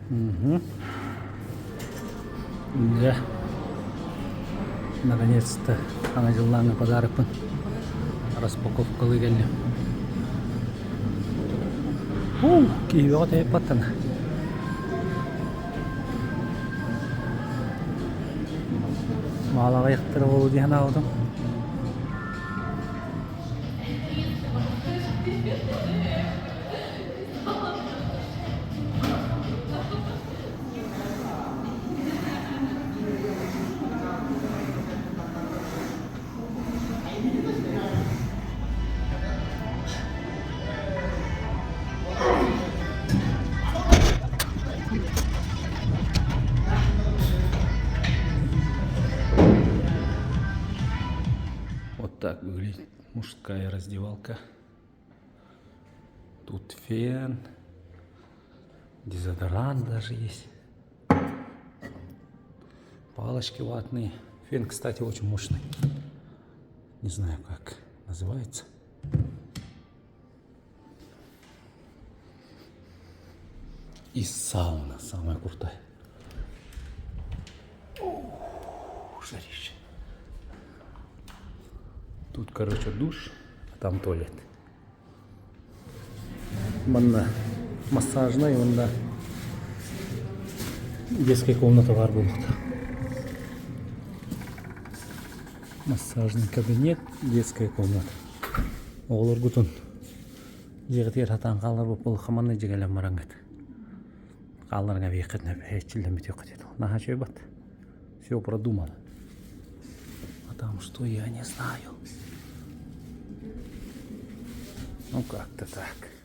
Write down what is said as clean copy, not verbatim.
Угу. Дьэ, наконец-то Саҥа дьыллааҥҥы подарокпын распаковкалыы кэллим. Уу, киһи бөҕө тэйиппаттана. Маалаҕа ыйахтара буолуо дии санаабытым. Вот так выглядит мужская раздевалка. Тут фен, дезодорант даже есть. Палочки ватные. Фен, кстати, очень мощный. Не знаю, как называется. И сауна самая крутая. О, жарище. Тут, короче, душ, а там туалет. Манна массажнай уонна детскай комната баар буолуохтаах. Массажный кабинет, детская комната. Оҕолоргутун дьиэҕитигэр сатаан хаалларбыт буоллахха манна дьиҥэлэн бараҥҥыт. Хаалларыҥа биэххитинэ эрчиллэн бүтүөххүт Наһаа үчүгэй бат. Все продумано. А там что, я не знаю. Ну как-то так.